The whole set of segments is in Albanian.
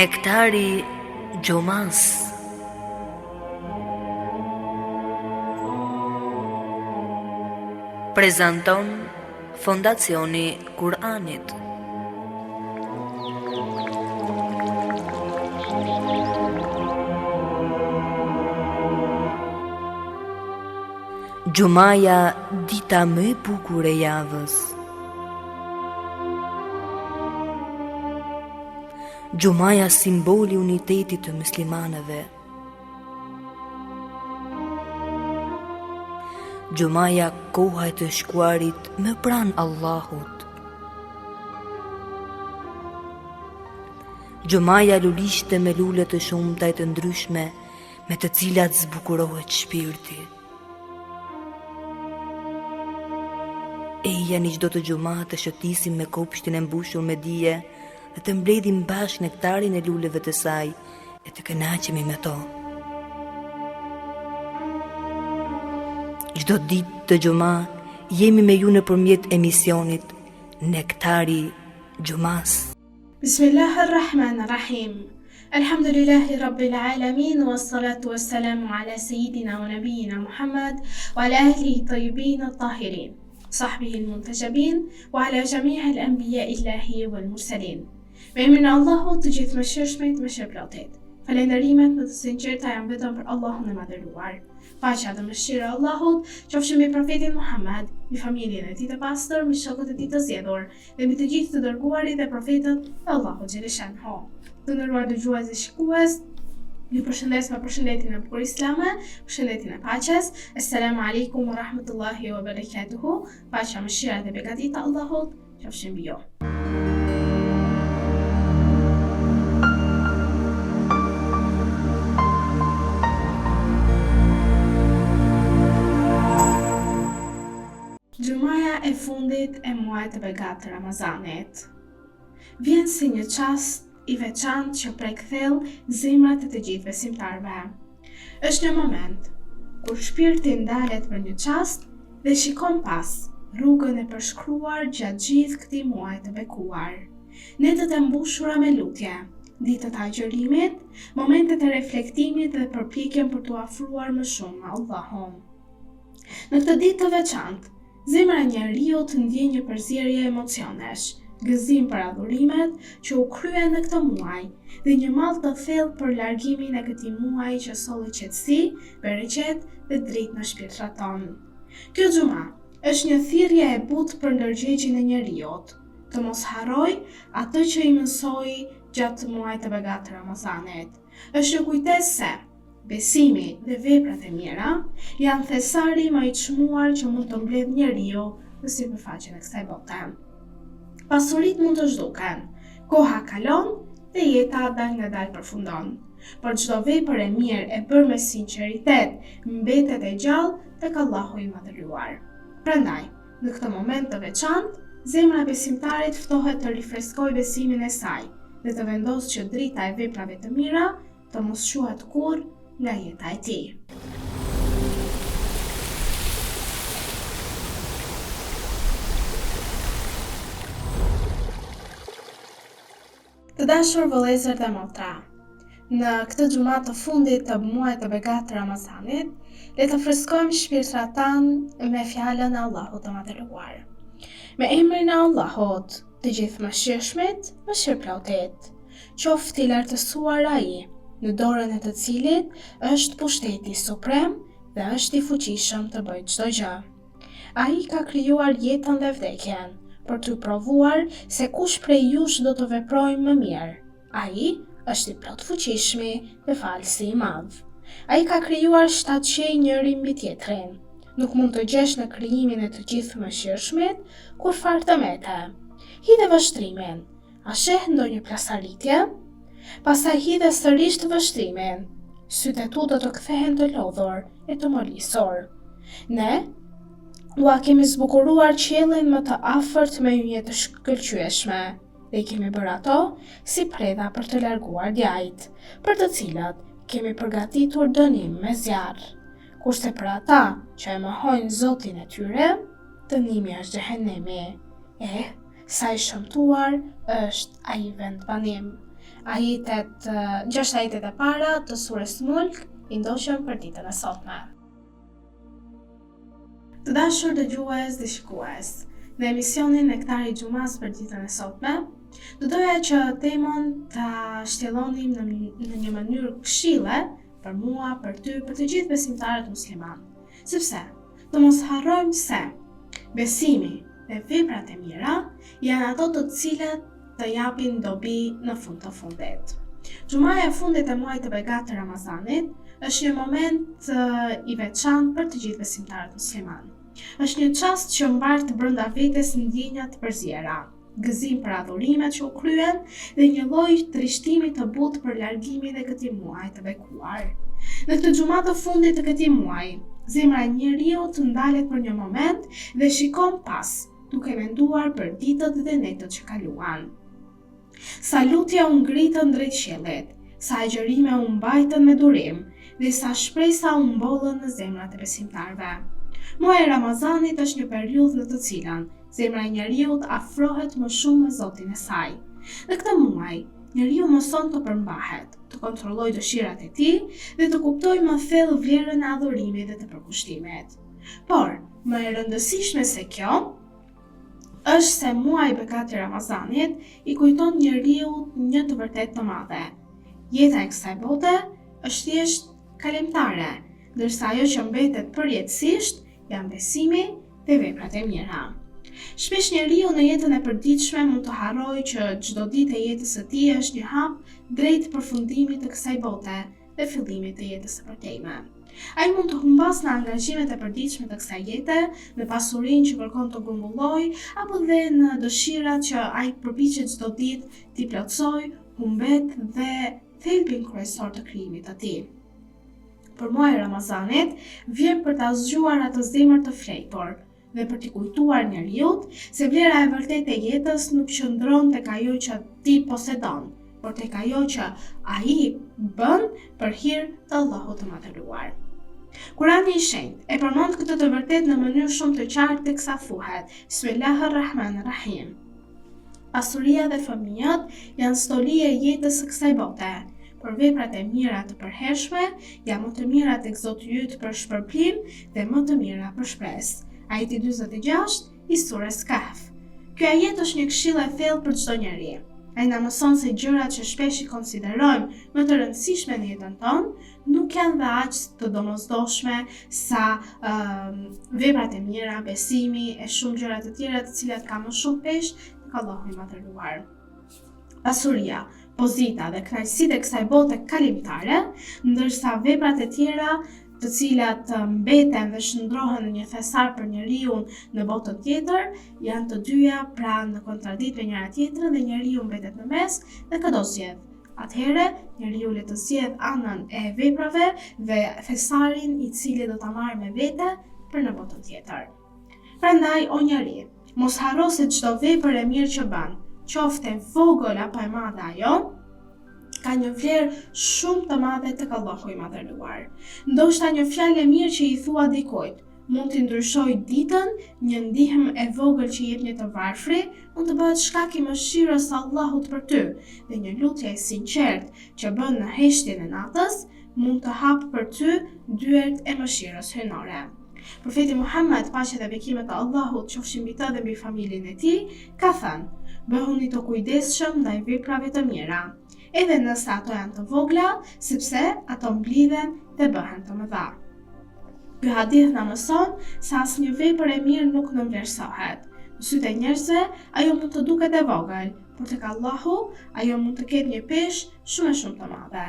Nektari Xhumasë. Prezanton Fondacioni Kur'anit. Xhumaja dita më e bukur e javës. Xhumaja simboli i unitetit të muslimanëve. Xhumaja koha e të shkuarit më pranë Allahut. Xhumaja lulishte me lule të shumta e të ndryshme me të cilat zbukurohet shpirti. Ejani çdo të xhuma të shëtisim me kopshtin e mbushur me dije dhe të mbledhim bashkë nektarin e luleve të saj e të kënaqemi me to. Çdo ditë të xhuma jemi me ju nëpërmjet emisionit Nektari i Xhumasë. Bismillah ar-Rahman ar-Rahim. Alhamdulillahi Rabbil Alamin wa salatu wa salamu ala sayyidina wa nabiyina Muhammad wa ala ahlihi tayyibin at-tahirin. Sahbihi al-muntajabin wa ala jami'i al-anbiya illahi wal mursalin. Me emrin e Allahut të Gjithëmëshirshmit, mëshirëplotit. Falënderimet më të sinqerta janë vetëm për Allahun e Madhëruar. Paqja dhe mëshira e Allahut qofshin mbi profetin Muhammed, mbi familjen e tij të pastër, mbi shokët e tij të zgjedhur dhe mbi të gjithë të dërguarit dhe profetët e Allahut xheleshanuhu. Të nderuar dëgjues dhe shikues, ju përshëndes me përshëndetjen e bukur islame, përshëndetjen e paqes. Esselamu alaikum wa rahmatullahi wa barakatuhu. Paqja, mëshira dhe begatitë e Allahut qofshin mbi ju. Xhumaja e fundit e muajit të begatë të Ramazanit vjen si një çast i veçantë që prek thellë zemrat e të gjithë besimtarëve. Është një moment kur shpirti ndalet për një çast dhe shikon pas rrugën e përshkruar gjatë gjithë këtij muaji të bekuar. Netët e mbushura me lutje, ditët e agjërimit, momentet e reflektimit dhe përpjekjen për t'u afruar më shumë me Allahun. Në këtë ditë të veçantë, zemra e njeriut ndjen një përzierje emocionesh, gëzim për adhurimet që u kryen në këtë muaj dhe një mall të thellë për largimin e këtij muaji që solli qetësi, bereqet dhe dritë në shpirtrat tonë. Kjo xhuma është një thirrje e butë për ndërgjegjen e njeriut, të mos harrojë atë që i mësoi gjatë muajit të begatë të Ramazanit. Është një kujtesë se Besimi dhe veprat e mira janë thesari më i çmuar që mund të mbledhë njeriu në sipërfaqen e kësaj bote. Pasuritë mund të zhduken, koha kalon dhe jeta dalëngadalë përfundon, por çdo vepër e mirë e bërë me sinqeritet mbetet e gjallë tek Allahu i Madhëruar. Prandaj, në këtë moment të veçantë, zemra e besimtarit ftohet të rifreskojë besimin e saj dhe të vendosë që drita e veprave të mira të mos shuhet kurrë nga jeta e tij. Të dashur vëllezër dhe motra, në këtë xhuma të fundit të muajit të begatë të Ramazanit, le të freskojmë shpirtrat tanë me fjalën e Allahut të Madhëruar. Me emrin e Allahut, të Gjithëmëshirshmit, mëshirëplotit. Qoftë i lartësuar Ai, në dorën e të cilit është pushteti suprem dhe është i fuqishëm të bëjë çdo gjë. Ai ka krijuar jetën dhe vdekjen, për t'ju provuar se kush prej jush do të veprojë më mirë. Ai është i plotfuqishmi dhe falësi i madh. Ai ka krijuar shtatë qiej njëri mbi tjetrin. Nuk mund të gjesh në krijimin e të Gjithëmëshirshmit kurrfarë të mete. Hidhe vështrimin, A sheh ndonjë plasaritje? Pastaj hidhe sërisht vështrimin. Sytë e tu do të kthehen të lodhur e të molisur. Ne ua kemi zbukuruar qiellin më të afërt me yje të shkëlqyeshme dhe i kemi bërë ato si predha për të larguar djajtë, për të cilët kemi përgatitur dënim me zjarr. Kurse për ata që e mohojnë Zotin e tyre, dënimi është xhehenemi. Eh, Sa i shëmtuar është ai vendbanim. Ajetet, gjashtë ajetet e para të sures Mulk i ndoqëm për ditën e sotme. Të dashur dëgjues dhe shikues, në emisionin Nektari i Xhumasë për ditën e sotme, do doja që temën ta shtjellonim në, në një mënyrë këshille për mua, për ty, për të gjithë besimtarët muslimanë. Sepse, të mos harrojmë se besimi dhe veprat e mira janë ato të cilat të japin dobi në fund të fundit. Xhumaja e fundit e muajit të begatë të Ramazanit është një moment i veçantë për të gjithë besimtarët muslimanë. Është një çast që mbart brenda vetes ndjenja të përziera, gëzim për adhurimet që u kryen dhe një lloj trishtimi të butë për largimin e këtij muaji të bekuar. Në këtë xhuma të fundit të këtij muaji, zemra e njeriut ndalet për një moment dhe shikon pas, duke menduar për ditët dhe netët që kaluan. Sa lutje u ngritën drejt qiellit, sa agjërime u mbajtën me durim dhe sa shpresa u mbollën në zemrat e besimtarëve. Muaji i Ramazanit është një periudhë në të cilën zemra e njeriut afrohet më shumë me Zotin e saj. Në këtë muaj, njeriu mëson të përmbahet, të kontrollojë dëshirat e tij dhe të kuptojë më thellë vlerën e adhurimit dhe të përkushtimit. Por, më e rëndësishme se kjo, është se muaji i begatë i Ramazanit i kujton njeriut një të vërtetë të madhe. Jeta e kësaj bote është thjesht kalimtare, ndërsa ajo që mbetet përjetësisht janë besimi dhe veprat e mira. Shpesh njeriu në jetën e përditshme mund të harrojë që çdo ditë e jetës së tij është një hap drejt përfundimit të kësaj bote dhe fillimit të jetës së përtejme. Ai mund të humbasë në angazhimet e përditshme të kësaj jete, në pasurinë që kërkon të grumbullojë, apo dhe në dëshirat që ai përpiqet çdo ditë t'i plotësojë, humbet dhe thelbin kryesor të krijimit të tij. Por muaji i Ramazanit vjen për ta zgjuar atë zemër të flejtur, dhe për t'i kujtuar njeriut se vlera e vërtetë e jetës nuk qëndron tek ajo që ti posedon, por tek ajo që ai bën për hir të Allahut të Madhëruar. Kurani i Shenjtë e përmend këtë të vërtetë në mënyrë shumë të qartë teksa thuhet Bismillahirrahmanirrahim. Pasuria dhe fëmijët janë stoli e jetës së kësaj bote, por veprat e mira të përhershme janë më të mira tek Zoti yt për shpërblim dhe më të mira për shpresë. Ajeti 46 i sures Kahf. Ky ajet është një këshillë e thellë për çdo njeri. Ai na mëson se gjërat që shpesh i konsiderojmë më të rëndësishme në jetën tonë, nuk janë dhe aq të domosdoshme sa uh, veprat e mira, besimi e shumë gjëra të tjera të cilat kanë më shumë peshë tek Allahu i Madhëruar. Pasuria, pozita dhe kënaqësitë e kësaj bote kalimtare, ndërsa veprat e tjera të cilat mbeten dhe shndërrohen në një thesar për njeriun në botën tjetër, janë të dyja pra në kontradikt me njëra tjetrën dhe njeriu mbetet në mes dhe kë do zgjedh. Atëherë, njeriu le të zgjedhë anën e veprave dhe thesarin i cili do ta marrë me vete për në botën tjetër. Prandaj, o njeri, mos harro se çdo vepër e mirë që bën, qoftë e vogël apo e madhe ajo, ka një vlerë shumë të madhe tek Allahu i Madhëruar. Ndoshta një fjalë e mirë që i thua dikujt, mund t'i ndryshojë ditën, një ndihmë e vogël që i jep një të varfri, mund të bëhet shkak i mëshirës së Allahut për ty, dhe një lutje e sinqertë që bën në heshtjen e natës, mund të hapë për ty dyert e mëshirës hyjnore. Profeti Muhammed, paqja dhe bekimet e Allahut qofshin mbi të dhe mbi familjen e tij, ka thënë: Bëhuni të kujdesshëm ndaj veprave të mira, edhe nëse ato janë të vogla, sepse ato mblidhen dhe bëhen të mëdha. Ky hadith na mëson se asnjë vepër e mirë nuk nënvlerësohet. Në sytë e njerëzve, ajo mund të duket e vogël, por tek Allahu, ajo mund të ketë një peshë shumë e shumë të madhe.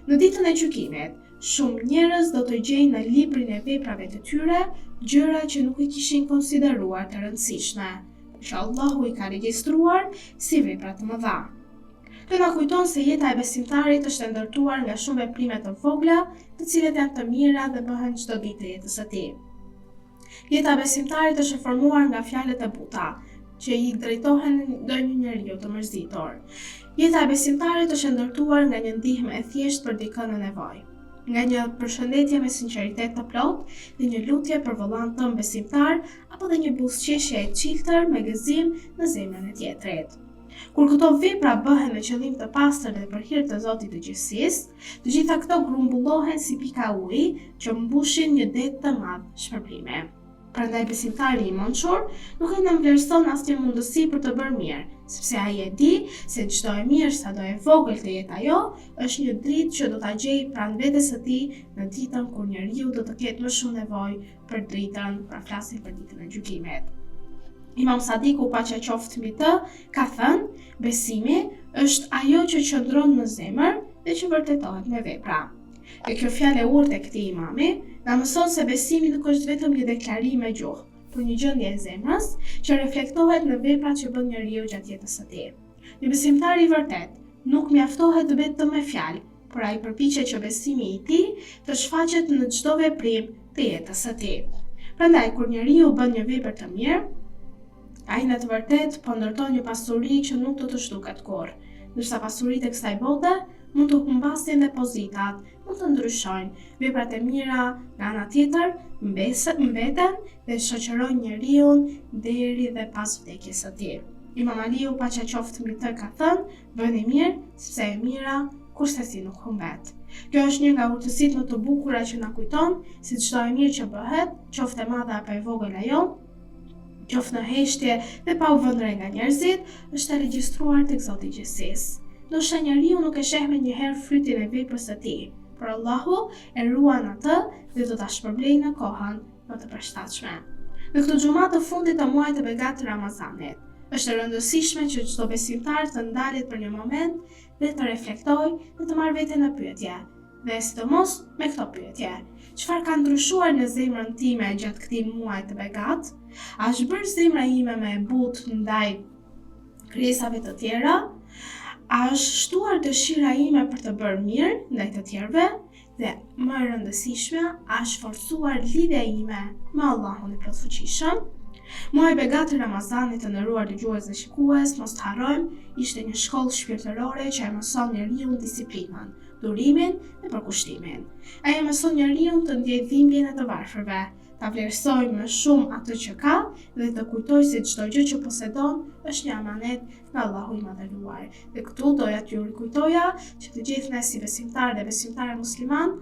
Në ditën e gjykimit, shumë njerëz do të gjejnë në librin e veprave të tyre gjëra që nuk i kishin konsideruar të rëndësishme, por që Allahu i ka regjistruar si vepra të mëdha. Kjo na kujton se jeta e besimtarit është e ndërtuar nga shumë veprime të vogla, të cilat janë të mira dhe bëhen çdo ditë të jetës së tij. Jeta e besimtarit është e formuar nga fjalët e buta, që i drejtohen ndonjë njeriu të mërzitur. Jeta e besimtarit është e ndërtuar nga një ndihmë e thjeshtë për dikë në nevojë, nga një përshëndetje me sinqeritet të plotë dhe një lutje për vëllanë tënd besimtar apo dhe një buzëqeshje e çiltër me gëzim në zemrën e tjetrit. Kur këto vepra bëhen me qëllim të pastër dhe për hir të Zotit të gjithësisë, të gjitha këto grumbullohen si pika uji që mbushin një det të madh shpërblimi. Prandaj besimtari i mençur nuk e nënvlerëson asnjë mundësi për të bërë mirë, sepse ai e di se çdo e mirë sado e vogël të jetë ajo, është një dritë që do ta gjejë pranë vetes së tij në ditën kur njeriu do të ketë më shumë nevojë për dritën, pra flasim për ditën e gjykimit. Imam Sadiku paqja qoftë mbi të, ka thënë, besimi është ajo që qëndron në zemër dhe që vërtetohet me vepra. Dhe kjo fjalë e urtë e këtij imami na mëson se besimi nuk është vetëm një deklarim me gjuhë, por një gjendje e zemrës që reflektohet në veprat që bën njeriu gjatë jetës së tij. Një besimtar i vërtetë nuk mjaftohet vetëm me fjalë, por ai përpiqet që besimi i tij të shfaqet në çdo veprim të jetës së tij. Prandaj kur njeriu bën një vepër të mirë, ai në të vërtetë po ndërton një pasuri që nuk do të zhduket kurrë. Ndërsa pasuritë e kësaj bote mund të humbasin dhe pozitat mund të ndryshojnë, veprat e mira nga ana tjetër mbeten dhe shoqërojnë njeriun deri dhe pas vdekjes së tij. Imam Aliu paqja qoftë mbi të ka thënë, bëni mirë, sepse e mira kurrsesi nuk humbet. Kjo është një nga urtësitë më të bukura që na kujton se çdo e mirë që bëhet, qoftë e madhe apo e vogël ajo, qoftë në heshtje dhe pa u vënë re nga njerëzit, është e regjistruar tek Zoti i gjithësisë. Ndoshta njeriu nuk e sheh menjëherë frytin e veprës së tij, por Allahu e ruan atë dhe do ta shpërblejë në kohën më të përshtatshme. Në këtë xhuma të fundit të muajit të begatë të Ramazanit, është e rëndësishme që çdo besimtar të ndalet për një moment dhe të reflektojë dhe të marrë veten në pyetje, Dhe sidomos me këto pyetje. Çfarë ka ndryshuar në zemrën time gjatë këtij muaji të begatë? A është bërë zemra ime më e butë ndaj krijesave të tjera? A është shtuar dëshira ime për të bërë mirë ndaj të tjerëve? Dhe më e rëndësishmja, a është forcuar lidhja ime me Allahun e Plotfuqishëm? Muaji i begatë i Ramazanit të nderuar dëgjues dhe shikues, mos të harrojmë, ishte një shkollë shpirtërore që e mëson njeriun disiplinën, durimin dhe përkushtimin. Ai e mëson njeriun të ndjejë dhimbjen e të varfërve, ta vlerësojë më shumë atë që ka dhe të kujtojë se çdo gjë që posedon është një amanet nga Allahu i Madhëruar. Dhe këtu doja t'ju rikujtoja që të gjithë ne si besimtarë dhe besimtare muslimanë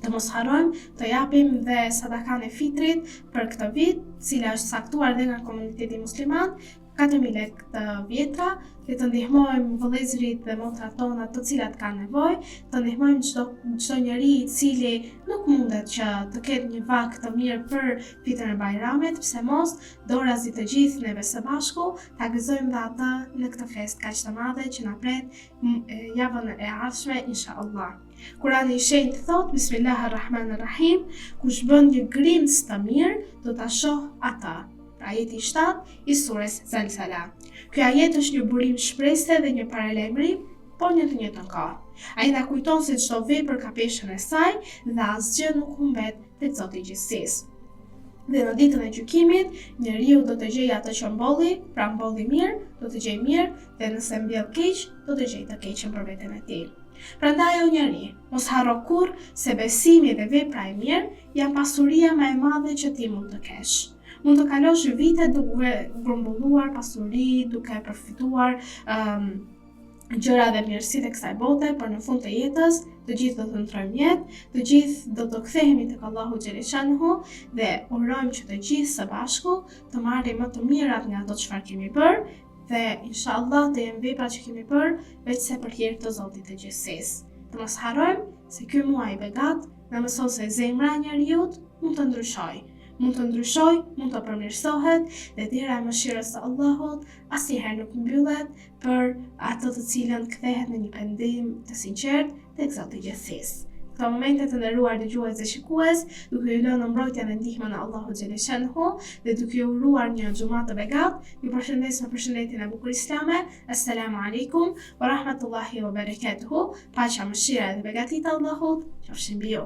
të mos harrojmë të japim dhe sadakan e fitrit për këtë vit, cila është caktuar dhe nga komuniteti musliman, 4.000 lekë të vjetra, dhe të ndihmojmë vëllezërit dhe motrat tona të cilat kanë nevojë, të ndihmojmë çdo çdo njeri i cili nuk mundet që të ketë një vakt të mirë për fitër e Bajramit, pse mos dorazi të gjithë neve së bashku ta gëzojmë dhe atë në këtë festë kaq të madhe që na pret javën e ardhshme inshallah. Kurani i Shenjtë thotë Bismillahirrahmanirrahim, kush bën një grimcë të mirë, do ta shohë atë. Pra ajeti i 7 i sures Zalzala. Ky ajet është një burim shprese dhe një paralajmërim, por në të njëjtën kohë. Ai na kujton se çdo vepër ka peshën e saj dhe asgjë nuk humbet tek Zoti i gjithësisë. Dhe në ditën e gjykimit, njeriu do të gjejë atë që mbolli, pra mbolli mirë, do të gjejë mirë dhe nëse mbjell keq, do të gjejë të keqen për veten e tij. Prandaj o njeri, mos harro kurrë se besimi dhe vepra e mirë janë pasuria më e madhe që ti mund të kesh. Mund të kalosh vite duke grumbulluar pasuri, duke përfituar um, gjëra dhe mirësitë e kësaj bote, por në fund të jetës, të gjithë do të ndërrojmë jetë, të gjithë do të kthehemi tek Allahu xheleshanuhu dhe urojmë që të gjithë së bashku të marrim më të mirat nga ato çfarë kemi bërë dhe inshallah të jenë veprat që kemi bërë veçse për hir të Zotit të gjithësisë. Të mos harrojmë se ky muaj i begatë na mëson se zemra e njeriut mund të ndryshojë, mund të ndryshojë, mund të përmirësohet dhe dera e mëshirës së Allahut asnjëherë nuk mbyllet për atë të cilën kthehet në një pendim të sinqertë tek Zoti i gjithësisë. Këto momente të nderuar dëgjues dhe shikues, duke ju lënë në mbrojtjen dhe ndihmën e Allahut xheleshanuhu dhe duke ju uruar një xhuma të begatë, ju përshëndes me përshëndetjen e bukur islame. Assalamu alaikum wa rahmatullahi wa barakatuhu. Paqja, mëshira dhe begatitë e Allahut qofshin mbi ju.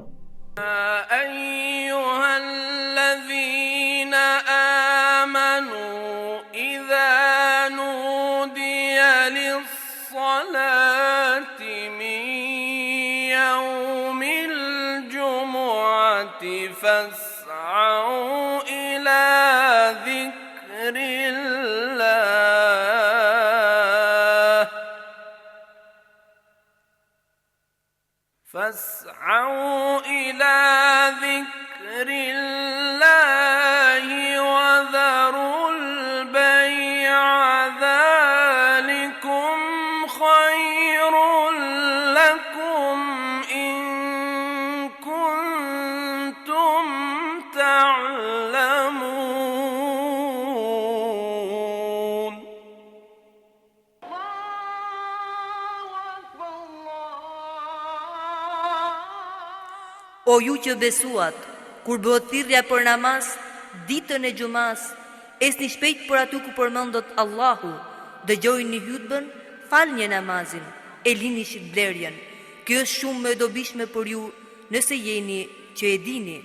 أيها الذين آمنوا إذا نودي للصلاة من يوم الجمعة فاسعوا إلى ذكر الله. Fas'au ila dhikrillahi wa dharul bay'a dhalikum khayrun lakum in kuntum ta'lamun. O ju që besuat, kur bëhet thirrja për namaz, ditën e xhumasë, ecni shpejt për aty ku përmendet Allahu, dëgjojeni hutbën, falnie namazin, e lini shitblerjen. Kjo është shumë më e dobishme për ju, nëse jeni që e dini.